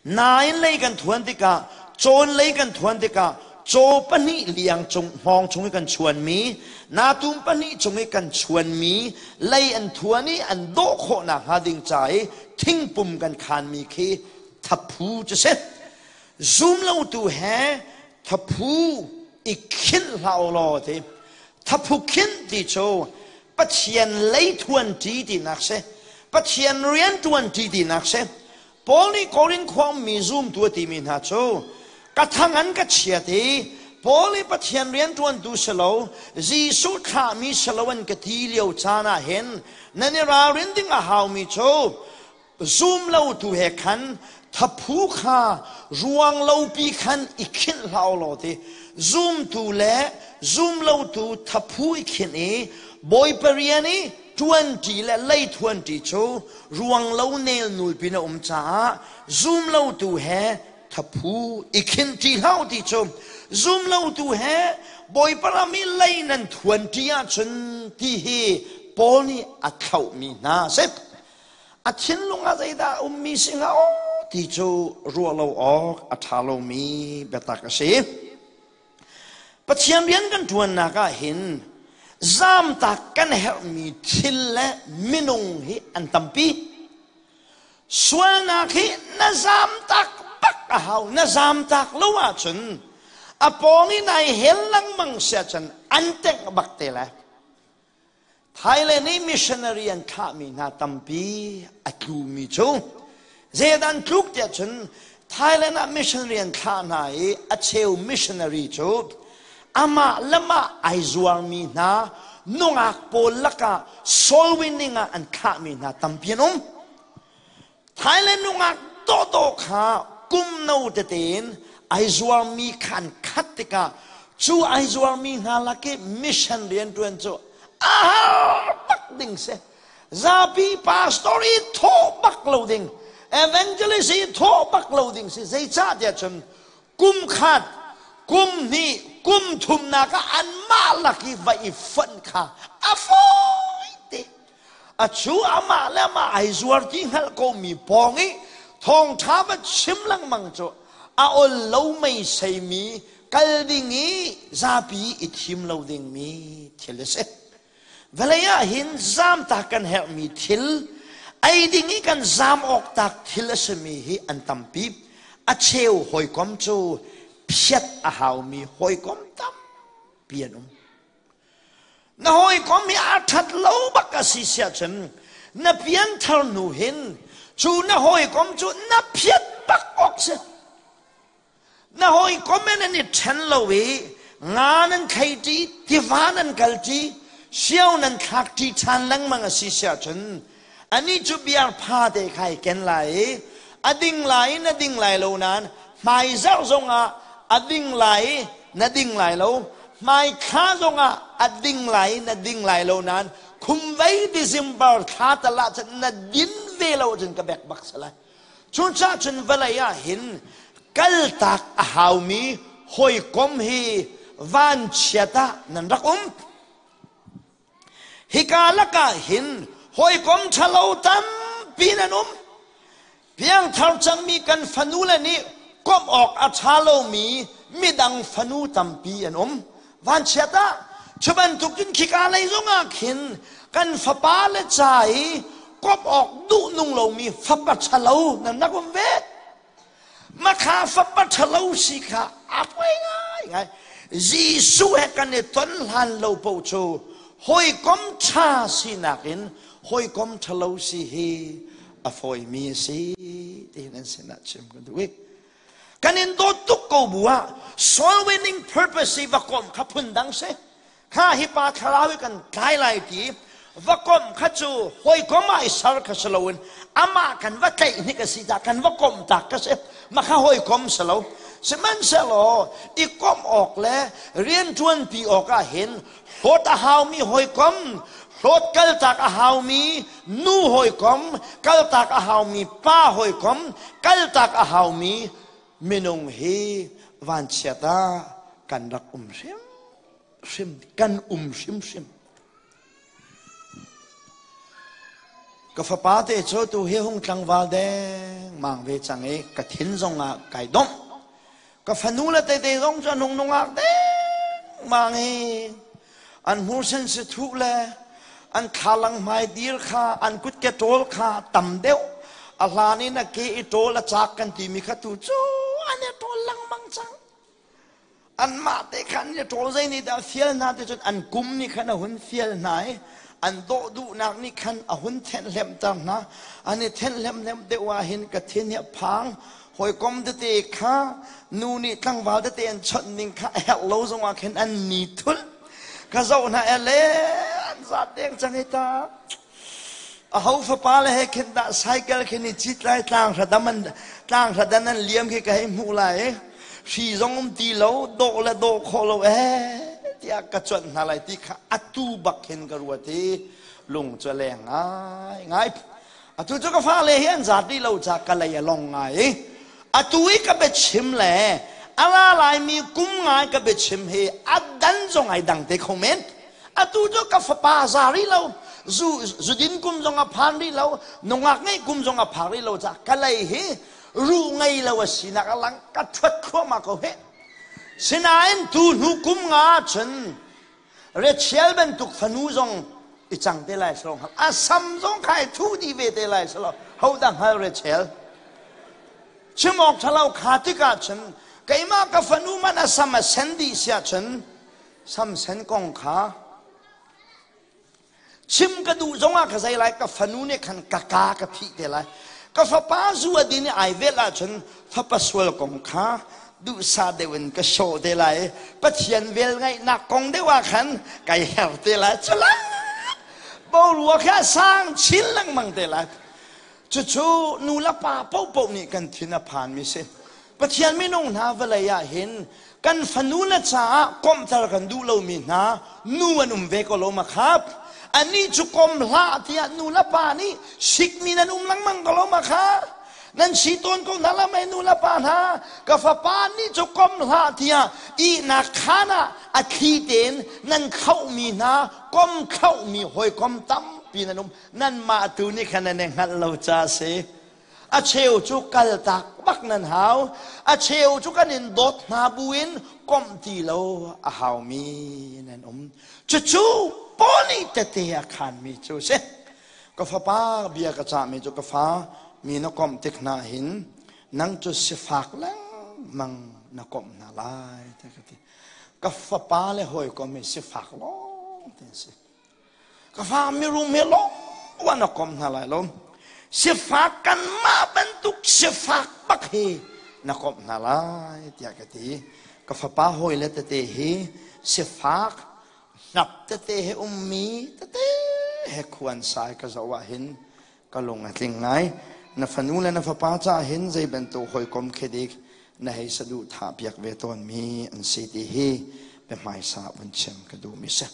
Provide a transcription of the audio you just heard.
Nain lei kan thuan tikah, cawn lei kan thuan tikah, caw pahnih liang cung hmawng chung i kan chuanmi, natum pahnih cung i kan chuanmi, lei an thuan i an dawh khawh nakhnga ding ca i thingpum kan khanmi khi thaphu cu si. Zum lotu he thaphu i khinh hlah u law ti. Thaphu khinh ti cu Pathian lei thuan ṭi tinak si. Pathian rian ṭuan ṭi tinak si. Paul nih Korin khua ummi zumtu a timi hna cu ka thang an ka chiat i Paul i Pathian rianṭuantu si lo, Jesuh thlahmi si lo an ka ti lio caan ah hin nan i ralrin ding a haumi cu zum lotu he khan thaphu kha ruang lopi khan i khinh hlah u law ti zumtu le zum lotu thaphu i khinh i Bawipa rian i ṭuanṭi le leithuanṭi cu ruang lo nelnul pin a um caah zum lotu he thaphu i khinṭi hlah u ti cu zum lotu he Bawipa ram i lei nan thuanṭi ahcun ti hi Paul nih a thlauhmi hna a si. A thinlung ah zeidah a ummi si hnga aw ti cu ruah lo awk a ṭha lomi biatak a si. Pathian rian kan ṭuannak ah hin zamtak kan herhmi thil le minung hi an tampi. Sualnak hi na zamtak bak a hau. Na zamtak lo ahcun a pawng i nai hel lengmang si ahcun an tengh bak te lai. Thailand i missionary an thlahmi hna tampi a tlumi cu zeidah an tluk tiah cun Thailand ah missionary an thlah hna i a cheu missionary cu amah le mah ai zuarmi hna nungak pawl lakah soul winning ah an thlahmi hna tampi an um. Thailand nungak dawhdawh kha kum no tete in ai zuarmi kha an khat tikah cu ai zuarmi hna lak i mission rianṭuan cu a har bak ding si. Zapi pastor i thawh bak lo ding, evangelist i thawh bak lo ding si. Zeicah tiah cun kum khat, kum hnih, kum thumnak ah anmah lak i va i fonh kha a fawi te. A cu amah le amah ai zuar ti hngalh komi pawng i thawngṭha va chim lengmang cu a ol lo meiseimi kal ding i zapi i thim lo dingmi thil a si. Vawlei ah hin zamtak kan herhmi thil, ei ding i kan zam awk tak thil a simi hi an tampi. A cheu hawikom cu phiat a haumi hawikom tampi an um. Na hawikom hi aa ṭhat lo bak a si siahcun na pianthar hnu hin cu na hawikom cu na phiat bak awk si. Na hawikom in an i ṭhen lo i nga nan khei ṭi, tiva nan kal ṭi, sio nan thlak ṭi ṭhan lengmang a si siahcun anih cu biar pha te kha i ken lai i a ding lai i na ding lai lo nain hmaizarh zongah a ding lai i na ding lai lo hmaithla zongah a ding lai i na ding lai lo nain khumvei December thla tal ah cun na din ve lo cun ka bek bak salai cucaah cun vawlei ah hin kaltak a haumi hawikom hi vanchiat ah nan rak um Hika lakah hin hawikom ṭhalo tampi nan um. Piangthar cangmi kan fanule nih komh awk a ṭha lomi midang fanu tampi an um. Vanchiat ah cu bantuk cun khika lei zongah khin kan fapa le ca i komh awk duh nung lomi fapa ṭhalo nan rak um ve. Makha fapa ṭhalo si kha a poi ngaingai. Jesuh he kan i ton hlan lo paoh cu hawikom ṭha sinak in hawikom ṭhalo si hi a fawimi a si tiin an sinah chim kan duh i kan in dawt tuk ko bu ah soul winning purpose i va komh kha phun dang si kha hi pa thlarau i kan tlai lai ti va komh kha cu hawikom ah i ser kha si loin amah kan va tlaih hnik a si ta kan va komh tak ka si ma kha hawikom si lo sihmanhsehlaw i komh awk le rianṭuanpi awk ah hin hlawt a haumi hawikom hlawt kaltak a haumi nu hawikom kaltak a haumi pa hawikom kaltak a haumi minung hi vanchiat ah kan rak um hrim hrim kan um hrimhrim. Ka fapa te cu tu hi hung tlangval dengmang ve cang i ka thin zong ah kai domh. Ka fanu le tete zong cu an hung nungak dengmang i an hmursen si thuh le an thlalang hmai dir kha an kutke ṭawl kha tam deuh a hlan in a ke i ṭawl a cak kan timi kha tu cu an i ṭawl lengmang cang. Anmah te khan i ṭawl zei nih dah fial hna ti cun an kum nih khan a hun fial hna i an dawh duhnak nih khan a hun thenhhlemhter hna. An i thenhhlemhhlemh deuh ah hin ka thin hi a phang. Hawikom tete kha nu nih tlangval tete an chawnh ning kha a herh lo zongah khin an ni thulh. Ka zoh hna ele an zat deng cang hi ta. Aho fapa le he khin dah cycle khin i cit lai tlang hradam an tlang hradan an liam khi ka hei hmuh lai i hri zong um ti lo dawh le dawh khawh lo eh tiah ka cuanh hna lai ti kha atu bak hin ka ruat i lung cu a leng ngai ngai. Atu cu ka fale hi an zaat rih lo ca ka lei a long ngai i atu i ka biachim le a ra laimi kum ngai ka biachim hi a dan zong ai dang te kho men. Atu cu ka fapa za rih lo, zu zudin kum zong a phan rih lo, nungak ngeih kum zong a phak rih lo caah ka lei hi ruh ngei lo a sinak a lang ka ṭhuat thluahmah ko hih. Sinain tu hnu kum nga cun Rachel bantuk fanu zong i cang te lai salo a sam zong kha i thu dih ve te lai salo ho dah hngal Rachel chim awk ṭhalo kha tikah cun keimah ka fanu man a sam a sen dih siah cun samsen kong kha chim ka duh zongah ka zei lai ka fanu nih khan ka ka ka phih te lai ka fapa zu a din i ai vel ahcun fapa sual kong kha duhsah deuh in ka show te lai Pathian vel ngaihnak kong deuh ah khan kai her te lai cula boruak hi a sang chin lengmang te lai cucu nu le pa paohpaoh nih kan thin a phan mi si Pathian minung hna vawlei ah hin kan fanu le caah komhter kan duh lomi hna nu an um ve ko lo ma khap anih cu kom hlah tiah nu le pa nih sikmi nan um lengmang ko lo ma kha nan si tawn ko hna la mei nu le pa hna ka fapa nih cu kom hlah tiah ihnak khaan ah a thli tein nan khauhmi hna kom khauhmi hawikom tampi nan um nanmah tu nih khan nan i hngalh lo ca si A cheu cu kaltak bak nan hau. A cheu cu kan in dawt hna buin komh ti lo a haumi nan um. Cucu Paul nih tete a khanmi cu a si. Ka fapa bia ka cahmi cu ka fa mi na komh tik hna hin nang cu sifak lengmang na komh hna lai tiah ka ti. Ka fapa le hawikom hi sifak lawng te an si. Ka fa mirum he lawng na kom hna lai lo. Sifak kanmah bantuk sifak bak hi na komh hna lai tiah ka ti. Ka fapa hawi le tete hi sifak hnap tete he ummi tete he khuan sai ka zoh ah hin ka lung a tling ngai. Na fanu le na fapa caah hin zei bantuk hawikom khi dik na hei saduhthah piak ve tawnmi an si ti hi biahmaisa vun chim ka duhmi si.